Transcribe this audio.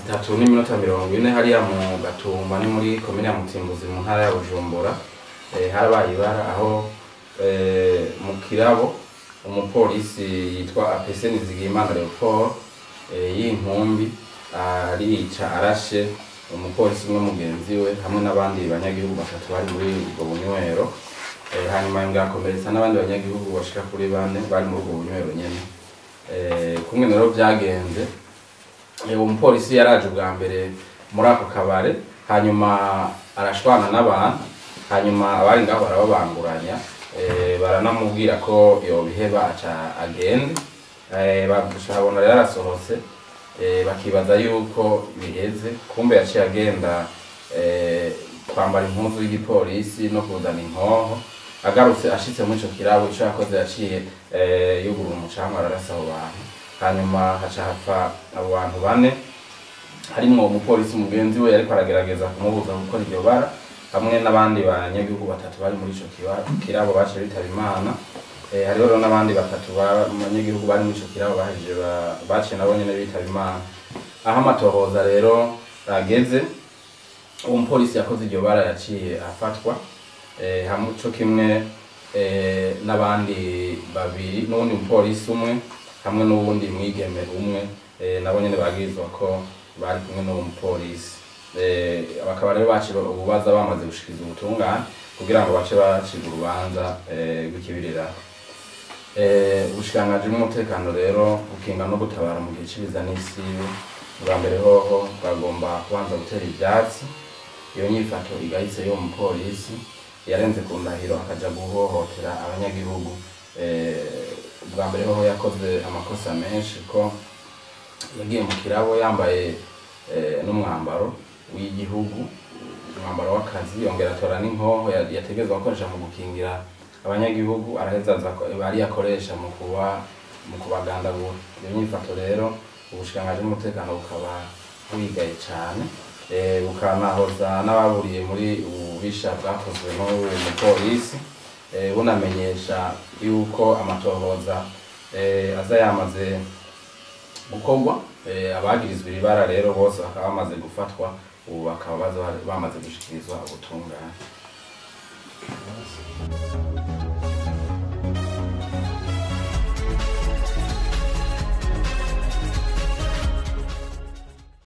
3:40 hariya mu Gatumba, ni muri komine ya Mutimbuzi mu ntara ya Bujumbura. Harabaye ibara aho mu kirabo umupolisi yitwa APC Nizigiyimana Leopold y'inkumbi arica arashe umupolisi umwe mugenzi we hamwe n'abandi banyagihugu batatu bari muri ubwo bunywero. Hanyuma yongera n'abandi banyagihugu bashika kuri bane bari muri ubwo bunywero nyene. Kumwe rero byagenze, uwo mupolisi yaraje ubwa mbere muri ako kabare, hanyuma arashwana n'abantu, hanyuma abari ngaho barababanguranya, baranamubwira ko yobiheba aca agende. Babona rero arasohotse, bakibaza yuko biheze, kumbe yaciye agenda kwambara impuzu y'igipolisi no kuzana inkoho. Agarutse ashitse muri ico kirabo, ico yakoze yaciye yugurura umucanga ararasa abo bantu, hanyuma haca hapfa abo bantu bane, harimwo umupolisi mugenzi we yariko aragerageza kumubuza gukora iryo bara, hamwe n'abandi banyagihugu batatu bari muri ico kirabo baciye bitaba Imana. Hariho rero n'abandi batatu banyagihugu bari muri ico kirabo bahejeje baciye nabo nyene bitaba Imana. Aho amatohoza rero ageze, uwo mupolisi yakoze iryo bara yaciye afatwa, hamwe co kimwe n'abandi babiri, n'uwundi mupolisi umwe hamwe n'uwundi mwigeme umwe, nabo nyene bagirizwa ko bari kumwe n'uwo mupolisi. Bakaba rero baciye ububaza bamaze gushikiriza ubutungane kugira ngo bace bacibwa urubanza rw'ikibiriraho. Ubushikiranganji bw'umutekano rero, gukinga no gutabara mu gihe c'ibiza n'isibe, bwa mbere hoho bagomba kubanza gutera ivyatsi iyo nyifato igayitse y'uwo mupolisi yarenze ku ndahiro akaja guhohotera abanyagihugu. Ubwa mbere hoho yakoze amakosa menshi, ko yagiye mu kirabo yambaye n'umwambaro w'igihugu, umwambaro w'akazi, yongera atora n'inkoho yategerezwa gukoresha mu gukingira abanyagihugu, araheza aza ari akoresha mu kuba mu kubagandagura. Iyo nyifato rero ubushikiranganji bw'umutekano bukaba buyigaye cane, bukanahoza n'ababuriye muri ububisha bwakozwe n'uwo mupolisi, bunamenyesha yuko amatohoza aza yamaze gukorwa. Abagirizwa iri bara rero bose bakaba bamaze gufatwa, ubu bakaba bamaze gushikirizwa ubutungane.